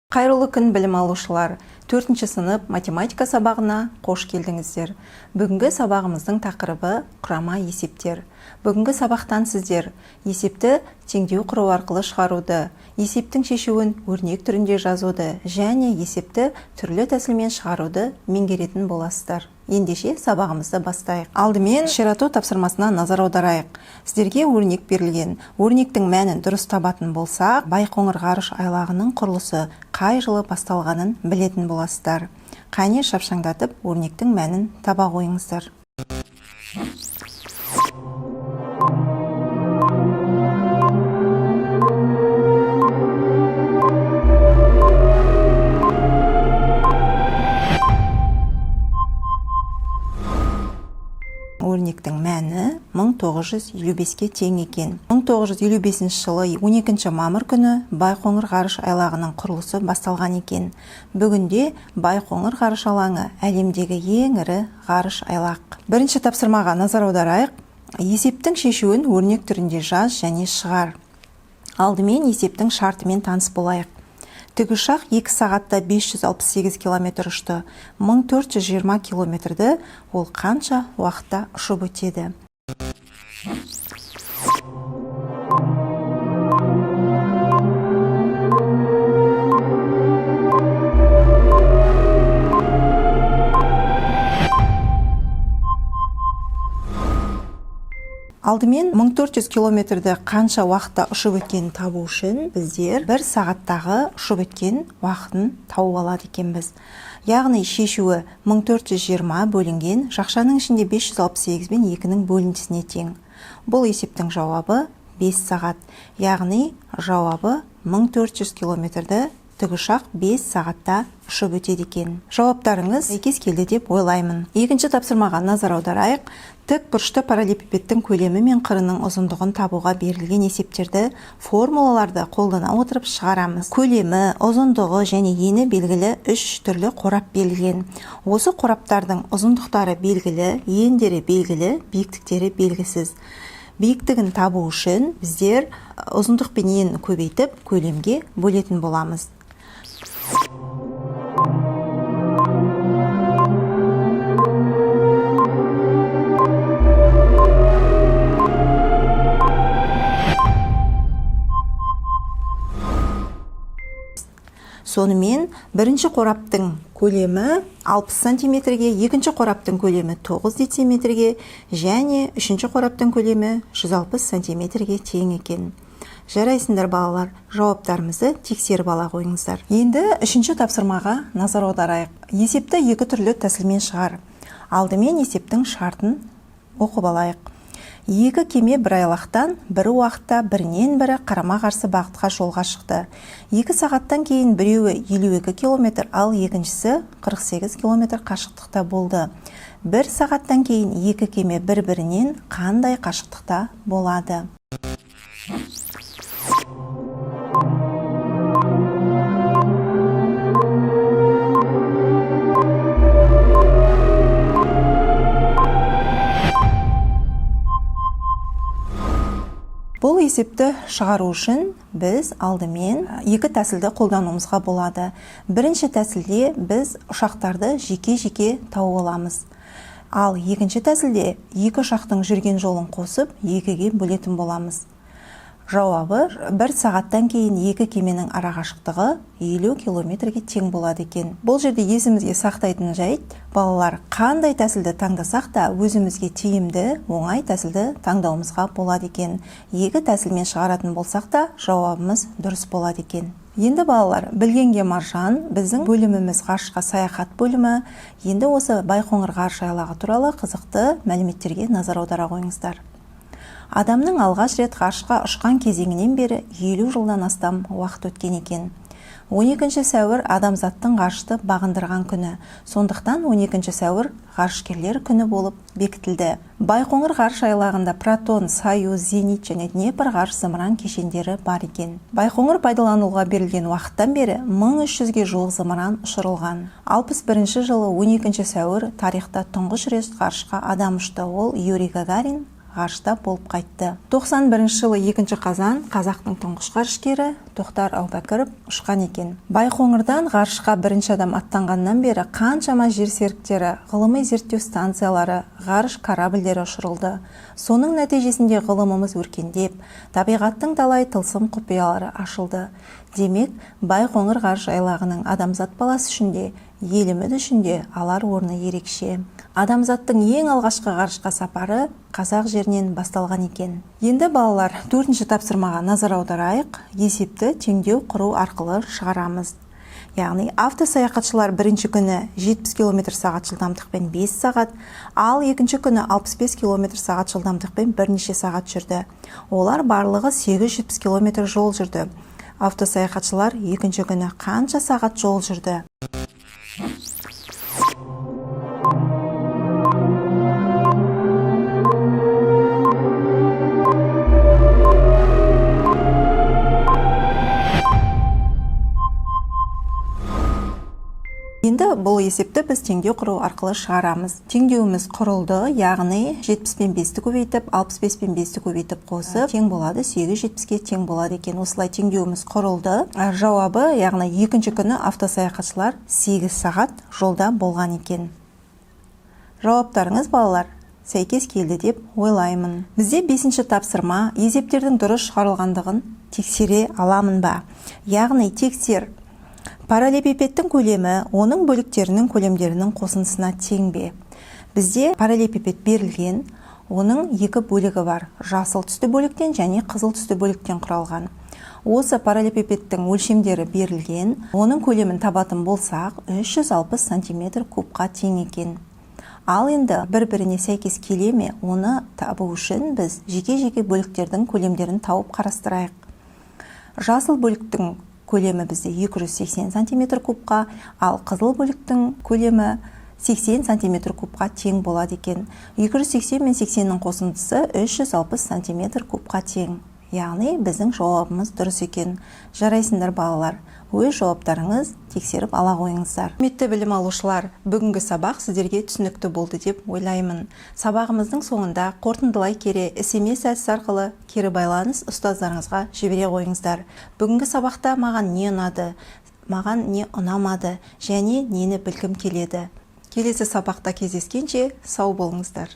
Қайырлы күн, білім алушылар! Төртінші сынып математика сабағына қош келдіңіздер. Бүгінгі сабағымыздың тақырыбы – құрама есептер. Бүгінгі сабақтан сіздер есепті теңдеу құру арқылы шығаруды, есептің шешуін өрнек түрінде жазуды және есепті түрлі тәсілмен шығаруды меңгеретін боласыздар. Ендеше, сабағымызды бастайық. Алдымен ширату тапсырмасына назар аударайық. Сіздерге өрнек берілген. Өрнектің мәнін дұрыс табатын болсақ, Байқоңыр ғарыш айлағының құрылысы қай жылы басталғанын білетін боласыздар. Қане, шапшаңдатып өрнектің мәнін таба қойыңыздар. Өрнектің мәні 1955-ке тең екен. 1955 жылы 12 мамыр күні Байқоңыр ғарыш айлағының құрылысы басталған екен. Бүгінде Байқоңыр ғарыш алаңы – әлемдегі ең ірі ғарыш айлақ. Бірінші тапсырмаға назар аударайық. Есептің шешуін өрнек түрінде жаз және шығар. Алдымен есептің шартымен таныс болайық. Тікұшақ 2 сағатта 568 километр ұшты. 1420 километрді ол қанша уақытта ұшып өтеді? Алдымен 1400 километрді қанша уақытта ұшып өткенін табу үшін біздер бір сағаттағы ұшып өткен уақытын тауып алады екенбіз. Яғни шешуі 1420 бөлінген жақшаның ішінде 568 бен 2-нің бөліндісіне тең. Бұл есептің жауабы 5 сағат. Яғни жауабы: 1400 километрді тікұшақ 5 сағатта ұшып өтеді екен. Жауаптарыңыз сәйкес келді деп ойлаймын. Екінші тапсырмаға назар аударайық. Тік бұрышты параллелепипедтің көлемі мен қырының ұзындығын табуға берілген есептерді формулаларды қолдана отырып шығарамыз. Көлемі, ұзындығы және ені белгілі үш түрлі қорап берілген. Осы қораптардың ұзындықтары белгілі, ендері белгілі, биіктіктері белгісіз. Биіктігін табу үшін біздер ұзындық пен енін көбейтіп, көлемге бөлетін боламыз. Сонымен, бірінші қораптың көлемі 60 сантиметрге, екінші қораптың көлемі 9 дециметрге және үшінші қораптың көлемі 160 сантиметрге тең екен. Жарайсыңдар, балалар! Жауаптарымызды тексеріп ала қойыңыздар. Енді үшінші тапсырмаға назар аударайық. Есепті екі түрлі тәсілмен шығар. Алдымен есептің шартын оқып алайық. Екі кеме бір айлақтан бір уақытта бірінен бірі қарама-қарсы бағытқа жолға шықты. 2 сағаттан кейін біреуі 52 километр, ал екіншісі 48 километр қашықтықта болды. Бір сағаттан кейін екі кеме бір-бірінен қандай қашықтықта болады? Бұл есепті шығару үшін біз алдымен екі тәсілді қолдануымызға болады. Бірінші тәсілде біз ұшақтарды жеке-жеке тауып аламыз. Ал екінші тәсілде екі ұшақтың жүрген жолын қосып, екіге бөлетін боламыз. Жауабы: бір сағаттан кейін екі кеменің арақашықтығы 50 километрге тең болады екен. Бұл жерде есімізге сақтайтын жайт, балалар: қандай тәсілді таңдасақ та, өзімізге тиімді, оңай тәсілді таңдауымызға болады екен. Екі тәсілмен шығаратын болсақ та, жауабымыз дұрыс болады екен. Енді, балалар, білгенге маржан. Біздің бөліміміз – ғарышқа саяхат бөлімі. Енді осы Байқоңыр ғарыш айлағы туралы қызықты мәліметтерге назар аудара қойыңыздар. Адамның алғаш рет ғарышқа ұшқан кезеңінен бері 50 жылдан астам уақыт өткен екен. 12 сәуір – адамзаттың ғарышты бағындырған күні. Сондықтан 12 сәуір Ғарышкерлер күні болып бекітілді. Байқоңыр ғарыш айлағында Протон, Союз, Зенит және Днепр ғарыш зымыран кешендері бар екен. Байқоңыр пайдалануға берілген уақыттан бері 1300-ге жуық зымыран ұшырылған. 61 жылы 12 сәуір тарихта тұңғыш рет ғарышқа адам ұшты. Ол – Юрий Гагарин. ғарышта болып қайтты. 91 жылы 2 қазан қазақтың тұңғыш ғарышкері Тоқтар Әубәкіров ұшқан екен. Байқоңырдан ғарышқа бірінші адам аттанғаннан бері қаншама жер серіктері, ғылыми зерттеу станциялары, ғарыш корабльдері ұшырылды. Соның нәтижесінде ғылымымыз өркендеп, табиғаттың талай тылсым құпиялары ашылды. Демек, Байқоңыр ғарыш айлағының адамзат баласы үшін де, еліміз үшін де алар орны ерекше. Адамзаттың ең алғашқы ғарышқа сапары қазақ жерінен басталған екен. Енді, балалар, төртінші тапсырмаға назар аударайық. Есепті теңдеу құру арқылы шығарамыз. Яғни автосаяхатшылар бірінші күні 70 км сағат жылдамдықпен 5 сағат, ал екінші күні 65 км сағат жылдамдықпен бірнеше сағат жүрді. Олар барлығы 870 км жол жүрді. Автосаяхатшылар екінші күні қанша сағат жол жүрді? Енді бұл есепті біз теңдеу құру арқылы шығарамыз. Теңдеуіміз құрылды, яғни 70 пен 5-ті көбейтіп, 65 пен 5-ті көбейтіп қосып, тең болады, 870-ке тең болады екен. Осылай теңдеуіміз құрылды. Жауабы, яғни екінші күні автосаяхатшылар 8 сағат жолда болған екен. Жауаптарыңыз, балалар, сәйкес келді деп ойлаймын. Бізде бесінші тапсырма: есептердің дұрыс шығарылғандығын тексере аламын ба? Яғни тексер. Параллелепипедтің көлемі оның бөліктерінің көлемдерінің қосындысына тең бе? Бізде параллелепипед берілген, оның екі бөлігі бар. Жасыл түсті бөліктен және қызыл түсті бөліктен құралған. Осы параллелепипедтің өлшемдері берілген, оның көлемін табатын болсақ, 360 сантиметр кубқа тең екен. Ал енді бір-біріне сәйкес келе ме, оны табу үшін біз жеке-жеке бөліктердің көлемдерін тауып қарастырайық. Жасыл бөліктің көлемі бізде 280 сантиметр кубқа, ал қызыл бөліктің көлемі 80 сантиметр кубқа тең болады екен. 280 мен 80-нің қосындысы 360 сантиметр кубқа тең. Яғни біздің жауабымыз дұрыс екен. Жарайсыңдар, балалар. Өз жауаптарыңыз тексеріп ала қойыңыздар. Құрметті білім алушылар, бүгінгі сабақ сіздерге түсінікті болды деп ойлаймын. Сабағымыздың соңында қорытындылай келе SMS әдісі арқылы кері байланыс ұстаздарыңызға жібере қойыңыздар. Бүгінгі сабақта маған не ұнады, маған не ұнамады және нені білгім келеді. Келесі сабақта кездескенше сау болыңыздар.